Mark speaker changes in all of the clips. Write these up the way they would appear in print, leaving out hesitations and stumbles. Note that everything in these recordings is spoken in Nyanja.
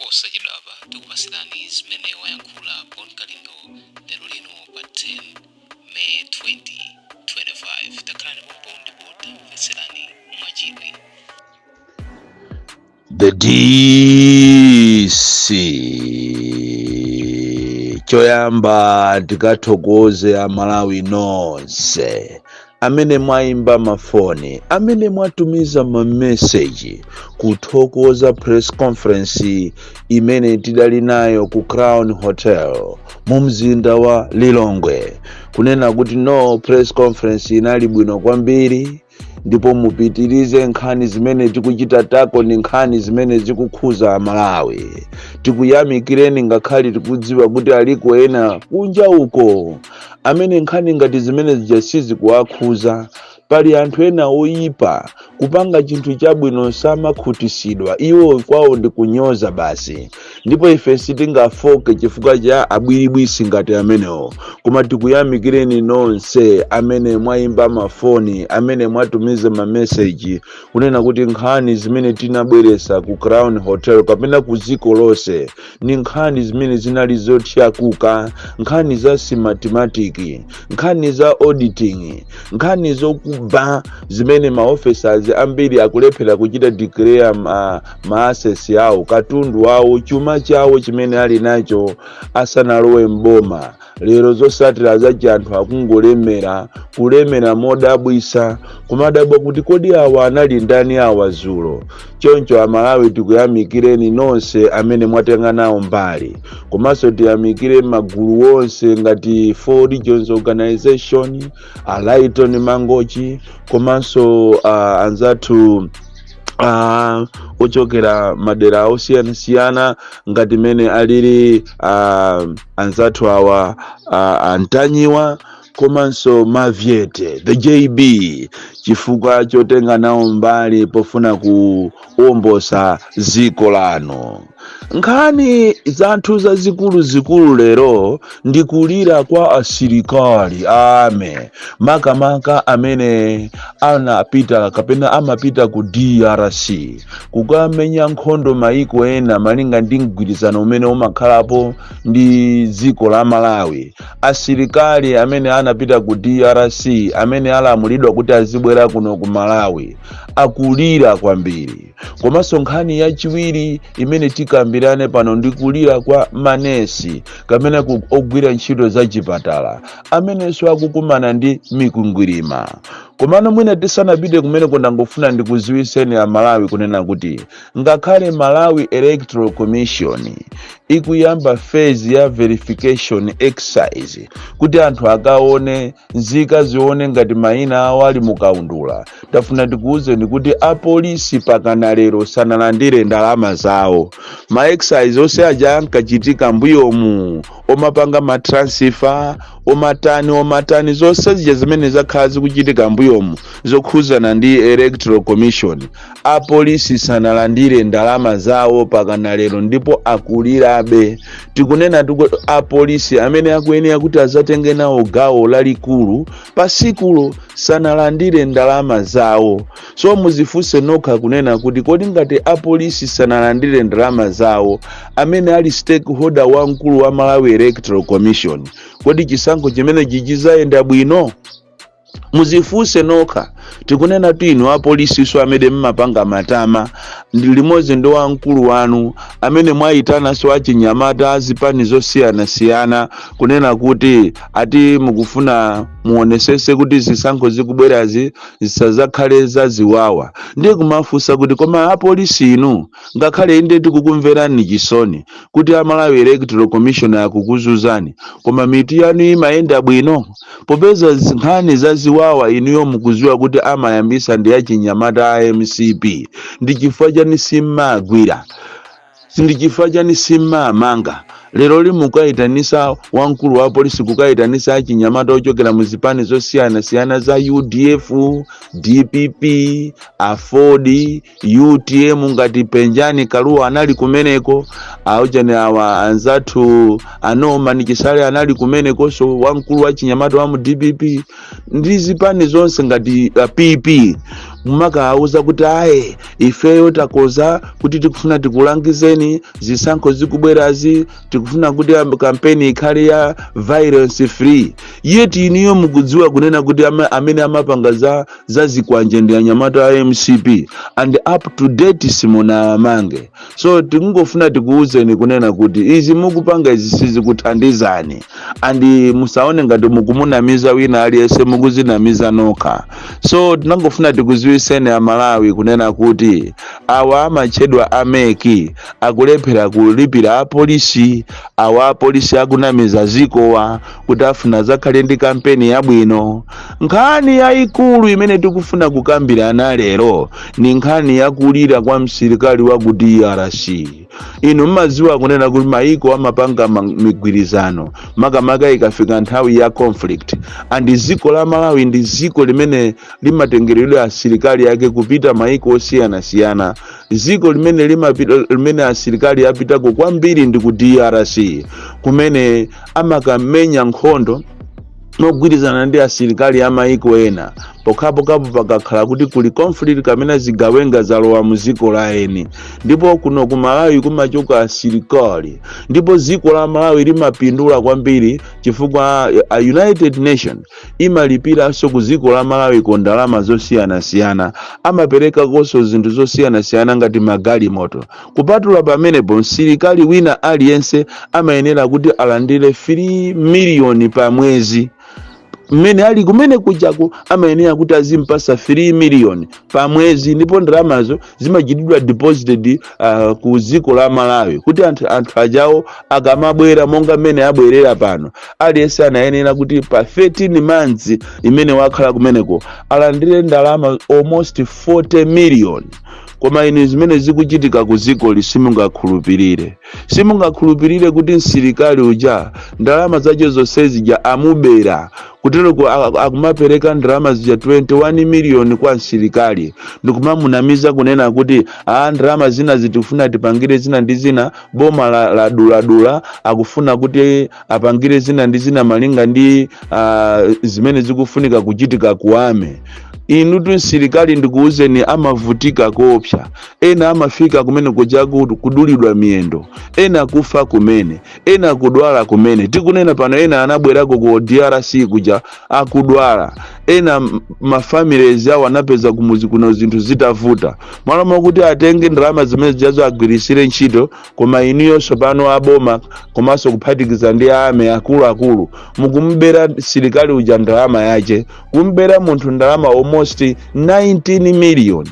Speaker 1: Posachedwapa tikupasirani zimene wayankhula Bon Kalindo lero lino pa 10 May 2025. Takhalani pompo ndipo tamvetserani mwachidwi.
Speaker 2: The DC, choyamba ndikathokoze Amalawi nonse amene mwayimba mafoni, amene mwatumiza mameseji kuthokoza press conference imene tidali nayo ku Crown Hotel mu mzinda wa Lilongwe, kunena kuti no, press conference inali bwino kwambiri ndipo mupitirize. Nkhani zimene tikuchita tako ndi nkhani zimene zikukhuza Amalawi. Tikuyamikireni, ngakhale tikudziwa kuti aliko ena kunja uko amene nkhani ngati zimene zija sizikuwakhuza. Pali anthu ena oyipa, kupanga chinthu chabwino samakhutisidwa, iwo kwawo ndi kunyoza basi. Ndipo ife sitingafoke chifukwa cha abwiribwisi ngati amenewo. Koma tikuyamikireni nonse amene mwayimba mafoni, amene mwatumiza mameseji, kunena kuti nkhani zimene tinabweresa ku Crown Hotel kapena ku dziko lonse ni nkhani zimene zinali zothyakuka, nkhani za Smartmatic, nkhani za auditing, nkhani zokuba zimene maofficers ambiri akulephera kuchita declare ma assets awo, katundu wawo, chuma chawo chimene ali nacho asanalowe mboma. Lero zosatira zachi, anthu akungolemera, kulemera modabwisa, kumadabwa kuti kodi awa anali ndani awa zulo? Choncho Amalawi, tikuyamikireni nonse amene mwatenga nawo mbali. Komanso tiyamikire magulu onse ngati Four Regions Organization, Alaiton Mangochi, komanso anzathu ochokera madera osiyanasiyana ngati mene alili anzathu awa, Antanyiwa komanso Mavyete, the JB, chifukwa chotenga nawo mbali pofuna kuwombosa dziko lanu. Nkhani zathu zazikulu lero ndi kulira kwa asilikali ame, makamaka amene anapita kapena amapita ku DRC kukamenya nkhondo maiko ena, malinga ndi mgwirizano umene umakhalapo ndi dziko la Malawi. Asilikali amene anapita ku DRC, amene alamulidwa kuti azibwera kuno ku Malawi, akulira kwambiri. Komanso nkhani yachiwiri imene tikambirane pano ndi kulira kwa manesi kapena ogwira ntchito za chipatala amenenso akukumana ndi mikwingwirima. Komano mwina tisanapite kumeneko, ndangofuna ndikuziwiseni Amalawi kunena kuti ngakhale Malawi Electoral Commission ikuyamba phase ya verification exercise kuti anthu akaone, nzika zione ngati mayina awo ali mukaundula, tafuna tikuwuzeni kuti apolisi pakana lero sanalandire ndalama zawo. Ma exercise onse aja ankachitika mbuyomu, omapanga ma transfer, omatani omatani, zonse zija zimene zakhala zikuchitika mbuyomu zokhuzana ndi Electoral Commission, apolisi sanalandire ndalama zawo pakana lero ndipo akulirabe. Tikunena apolisi amene akuyenera kuti azatenge nawo gawo lalikulu pasikulo sanalandire ndalama zawo. So muzifunse nokha kunena kuti kodi ngati apolisi sanalandire ndalama zawo, amene ali stakeholder wamkulu wa Malawi Electoral Commission, kodi chisankho chimene chichizayenda bwino? Muzifunse nokha. Tikunena tu inu apolisiso amene mmapanga matama ndi limodzi ndi wamkulu wanu amene mwayitananso achinyamata azipani zosiyanasiyana kunena kuti ati mukufuna muonesese kuti zisankho zikubwerazi zisazakhale zaziwawa, ndiye kumafunsa kuti koma apolisi inu, ngakhale inde tikukumverani chisoni kuti a Malawi Electoral Commission akukuzuzani, koma mitu yanu imayenda bwino? Popeza nkhani zaziwawa inuyo mukuziwa kuti amayambisa ndi achinyamata a MCP, ndi chifukwa chani simmagwira? Ndi chifukwa chani simmamanga? Lero limukayitanisa wamkulu wa polisi kukayitanisa achinyamata ochokera mu zipani zosiyanasiyana za UDF, DPP, AFORD, UTM, ngati Penjani Kaluwa anali kumeneko, aujani awa anzathu a Norman Chisale anali kumenekonso, wamkulu wa chinyamata wa mu DPP, ndi zipani zonse ngati PP. Mumakawauza kuti aye, ifeyo takoza kuti tikufuna tikulangizeni, zisankho zikubwerazi tikufuna kuti kampeni ikhale ya violence free, yet iniyo mukudziwa kunena kuti amene amapanga za zikwanje ndi anyamata a MCP, and up to date simunamange. So tikungofuna tikuwuzeni kunena kuti izi mukupanga izi sizikuthandizani, and musaone ngati mukumunamiza wina aliyense, mukuzinamiza nokha. So tinangofuna tikuziwiseni Amalawi kunena kuti awa amatchedwa a MEC akulephera kulipira apolisi. Awa apolisi akunamiza zikowa kuti afuna zakhale ndi kampeni yabwino. Nkhani yayikulu imene tikufuna kukambirana lero ni nkhani yakulira kwa msilikali wa ku DRC. Inu mmadziwa kunena kuti maiko amapanga migwirizano, makamaka ikafika nthawi ya conflict, and dziko la Malawi ndi dziko limene limatengeredwa asilikali ake kupita maiko osiyanasiyana. Dziko limene limapita, limene asilikali apitako kwambiri ndi ku DRC, kumene amakamenya nkhondo mogwirizana ndi asilikali a maiko ena, pokhapokhapo pakakhala kuti kuli conflict kamene zigawenga zalowa mu dziko la eni. Ndipo kuno ku Malawi kumachoka asilikali, ndipo dziko la Malawi limapindula kwambiri chifukwa a United Nation imalipiranso ku dziko la Malawi ko ndalama zosiyanasiyana, amaperekakonso zinthu zosiyanasiyana ngati magalimoto. Kupatula pamenepo, msilikali wina aliyense amayenera kuti alandire 3 miliyoni pa mwezi. Mmene ali kumene kujaku amayenera kuti azimpasa 3 miliyoni pa mwezi, ndipo ndalamazo zimachitidwa deposited ku dziko la Malawi, kuti anthu ajawo akamabwera, monga mmene abwerera pano, aliyense anayenera kuti pa 13 months imene wakhala kumeneko alandire ndalama almost 40 million. Koma inu, zimene zikuchitika ku dzikoli simungakhulupirire. Simungakhulupirire kuti msilikali uja ndalama zache zonse zija amubera. Kutereko akumapereka ndalama zija 21 miliyoni kwa msilikali, ndikumamunamiza kunena kuti a ndalama zina zitifuna tipangire zina ndi zina, boma la duladula akufuna kuti apangire zina ndi zina malinga ndi zimene zikufunika kuchitika kuame. Inu tu, msilikali, ndikuwuzeni, amavutika kopsa. Ena amafika kumene kuja kudulidwa miyendo, ena kufa kumene, ena kudwala kumene. Tikunena pano ena anabwerako ku DRC kuja akudwala, ena ma families awo anapeza kumuzi kuno zinthu zitavuta, malo mokuti atenge ndalama zimene zijazo agwirisire ntchito. Koma inuyonso pano aboma, komanso kuphatikiza ndi ame akuluakulu, mukumubera silikali uja ndalama yache, kumbera munthu ndalama almost 19 million,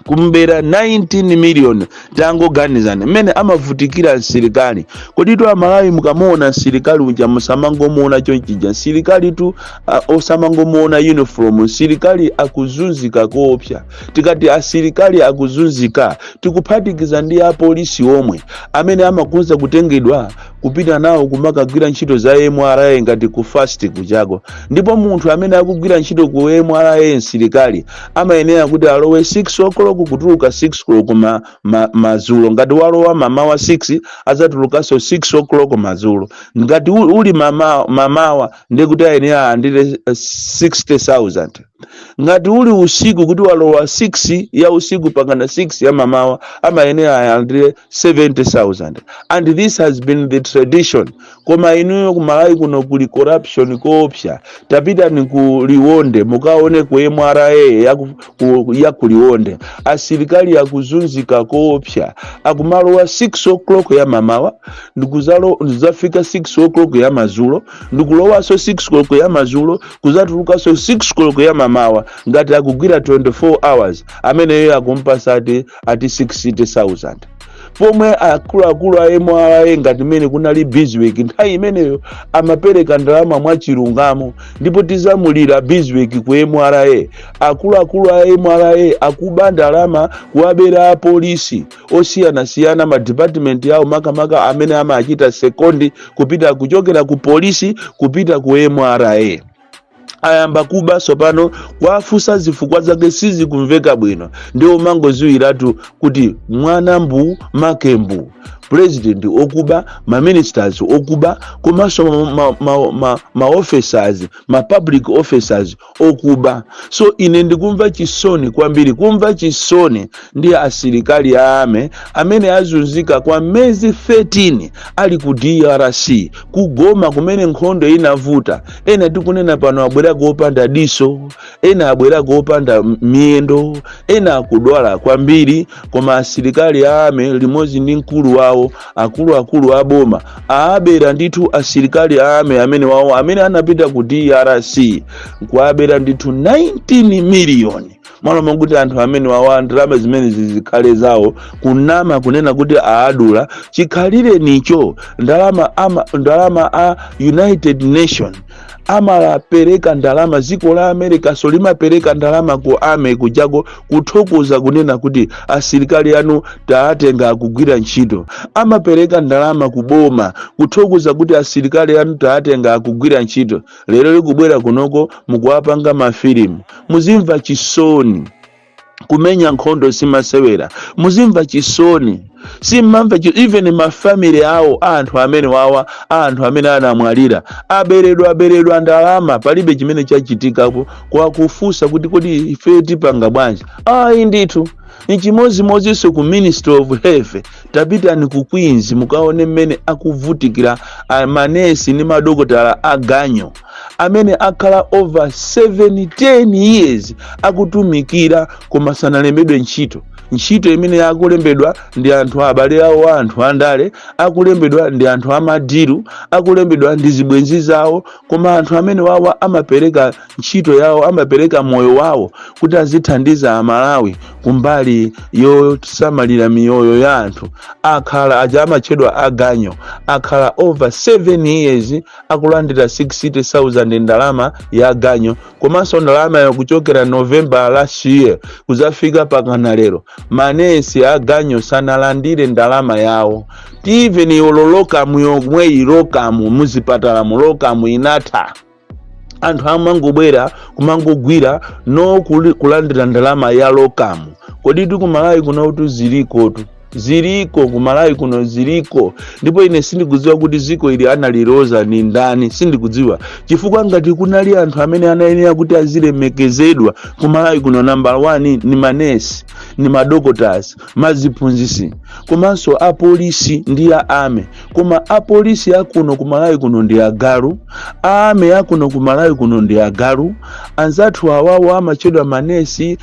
Speaker 2: kumbera 19 million. Tangoganizani mmene amavutikira msilikali. Kodi tu Amalawi, mukamuona msilikali uja musamangomuona chonchija. Msilikali tu osamangomuona uniform, msilikali akuzunzika koopsa. Tikati asilikali akuzunzika, tikuphatikiza ndi apolisi omwe amene amakonza kutengedwa kupita nawo kumakagwira ntchito za MRA ngati ku fast kuchako. Ndipo munthu amene akugwira ntchito ku MRA, msilikali, amayenera kuti alowe 6 o'clock, kutuluka 6 o'clock madzulo. Ngati walowa mamawa 6, adzatulukanso 6 o'clock madzulo. Ngati uli mamawa, ndikuti ayenera alandire 60,000. Ngati uli usiku, kuti walowa 6 ya usiku pakana 6 ya mamawa, amayenera alandire 70,000, and this has been the tradition. Koma inuyo, kumalawi kuno kuli corruption koopsa. Tapitani ku Liwonde mukaone ku MRA ya ku Liwonde, asilikali akuzunzika koopsa. Akumalowa 6 o'clock ya mamawa, ndikuzafika 6 o'clock ya madzulo, ndikulowanso 6 o'clock ya madzulo, kuzatulukanso 6 o'clock ya mamawa. Ngati akugwira 24 hours, ameneyo akumpasa ati 60,000, pomwe akuluakulu a MRA, ngati mmene kunali Bizwick nthawi imeneyo, amapereka ndalama mwachilungamo. Ndipo tizamulira Bizwick ku MRA. Akuluakulu a MRA akuba ndalama, kuwabera apolisi osiyanasiyana, madipatimenti yawo, makamaka amene amachita second kupita kuchokera ku polisi kupita ku MRA. Ayamba kuba sopano. Kwafusa zifukwa zake sizikumveka bwino, ndiwo mangoziwiratu kuti mwana mbu make mbu. President okuba, ma ministers okuba, komanso ma officers, ma public officers okuba. So ine ndikumva chisoni kwambiri, kumva chisoni ndi asilikali a army amene azunzika kwa mezi 13 ali ku DRC, kugoma kumene nkhondo inavuta. Ena tikunena pano abwerako opanda diso, ena abwerako opanda miyendo, ena akudwala kwambiri. Koma asilikali a army limodzi ndi mkulu wawo, akuluakulu a boma, aabera ndithu asilikali a army amene wawo amene anapita ku DRC, kuabera ndithu 19 miliyoni, malo mokuti anthu amene wawa ndalama zimene zizikhale zawo. Kunama, kunena kuti aadula. Chikhalire nicho ndalama ama, ndalama a United Nation amapereka ndalama, dziko la America so limapereka ndalama ku army kujako kuthokoza, kunena kuti asilikali anu taatenga akugwira ntchito. Amapereka ndalama ku boma kuthokoza kuti asilikali anu taatenga akugwira ntchito. Lero likubwera kunoko mukuwapanga mafilimu. Muzimva chisoni. Kumenya nkhondo simasewera. Muzimva chisoni. Simmamva even ma family awo, anthu amene wawa, anthu amene anamwalira, aberedwa, aberedwa ndalama, palibe chimene chachitikapo. Kwakufunsa kuti kodi ife tipanga bwanji? Ayi ndithu, ni chimodzimodzinso ku Ministry of Health. Tapitani ku Queens mukaone mmene akuvutikira manesi ndi madokotala aganyo amene akhala over 7 10 years akutumikira koma sanalembedwe ntchito. Ntchito imene akulembedwa ndi anthu abale awo, anthu andale akulembedwa, ndi anthu amadiru akulembedwa, ndi zibwenzi zawo. Koma anthu amene wawa amapereka ntchito yawo, amapereka moyo wawo kuti azithandiza Amalawi kumbali yosamalira miyoyo ya anthu, akhala aja amatchedwa aganyo, akhala over 7 years akulandira 60,000 ndalama ya ganyo. Komanso ndalama yakuchokera November last year kuzafika pakana lero, manesi aganyo sanalandire ndalama yawo. Even olo locum yomweyi, locum muzipatala mu locum inatha. Anthu amangobwera kumangogwira, no kulandira ndalama ya locum. Kodi tikumalawi kuno kuti zilikotu? Ziliko kumalawi kuno, ziliko. Ndipo ine sindikudziwa kuti ziko ili analiloza ni ndani, sindikudziwa, chifukwa ngati kunali anthu amene anayenera kuti azilemekezedwa kumalawi kuno, number 1 ni manesi, ni madoctors, maziphunzisi, komanso apolisi ndi a army. Koma apolisi akuno kumalawi kuno ndi agalu, a army akuno kumalawi kuno ndi agalu. Anzathu awawo amatchedwa manesi,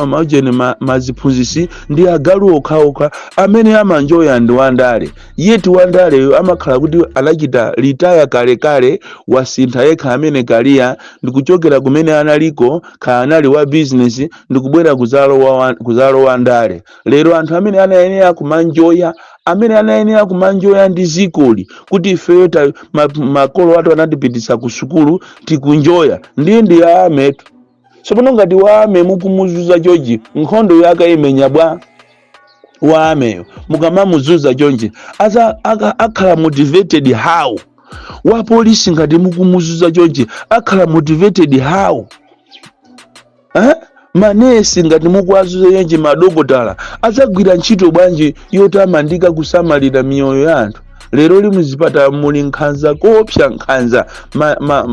Speaker 2: majeni, maziphunzisi ndi agalu okhaokha. Amene amanjoya ndi wandale. Yeti wandaleyo amakhala kuti anachita retire kalekale, wasintha yekha amene kaliya ndikuchokera kumene analiko, kha anali wa business, ndikubwera kuzalowa ndale. Lero anthu amene anayenera kumanjoya, amene anayenera kumanjoya ndi zikoli, kuti ifeyo makolo athu anatipitisa ku sukulu, tikunjoya, ndiye ndi ametu. Tsopano ngati wa army mukumuzuza chonchi, nkhondo yake imenya bwa? Wa armyyo mukamamuzuza chonchi akhala motivated how? Wa polisi ngati mukumuzuza chonchi akhala motivated how, eh? Manesi ngati mukuwazuza chonchi, madokotala adzagwira ntchito bwanji yotamandika kusamalira miyoyo ya anthu? Lero li muzipatala muli nkhanza koopsa, nkhanza,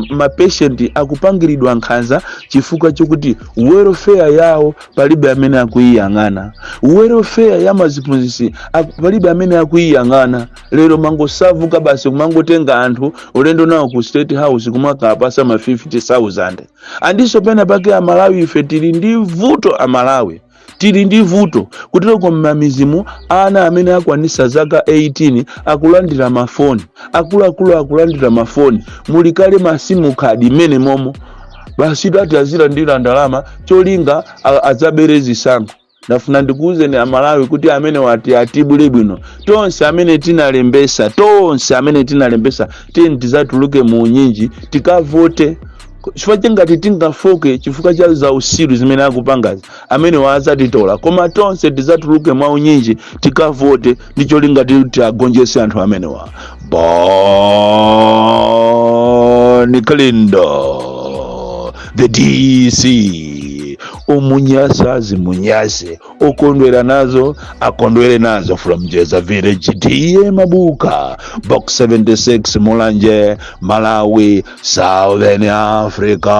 Speaker 2: ma patient akupangiridwa nkhanza chifukwa chokuti welfare yawo palibe amene akuyiyang'ana. Welfare ya maziphunzitsi palibe amene akuyiyang'ana. Lero mangosavuka basi, kumangotenga anthu ulendo nawo ku State House kumakapasa ma 50,000. Andiso pena pake Amalawi ife tili ndi vuto, Amalawi tili ndi vuto kutereko. Mmamizimu ana amene akwanisa zaka 18 akulandira mafoni, akuluakulu akulandira mafoni, muli kale ma SIM card mmene momo. Basi ati azilandira ndalama, cholinga adzabere zisankho. Ndafuna ndikuwuzeni Amalawi kuti amene wati atibule bwino tonse amene tinalembesa, tonse amene tinalembesa, tiyeni tizatuluke mu unyinji tikavote, chifukwa chingati tingafoke chifukwa cha zausiru zimene akupangazi, amene wazatitola. Koma tonse tizatuluke mwa unyinji tikavote ndi cholinga titi agonjese anthu amenewa. Bon Kalindo, the DC. Omunyasa zimunyase, okondwera nazo akondwere nazo. From Jeza Village, T/A Mabuka, Box 76, Mulanje, Malawi, Southern Africa.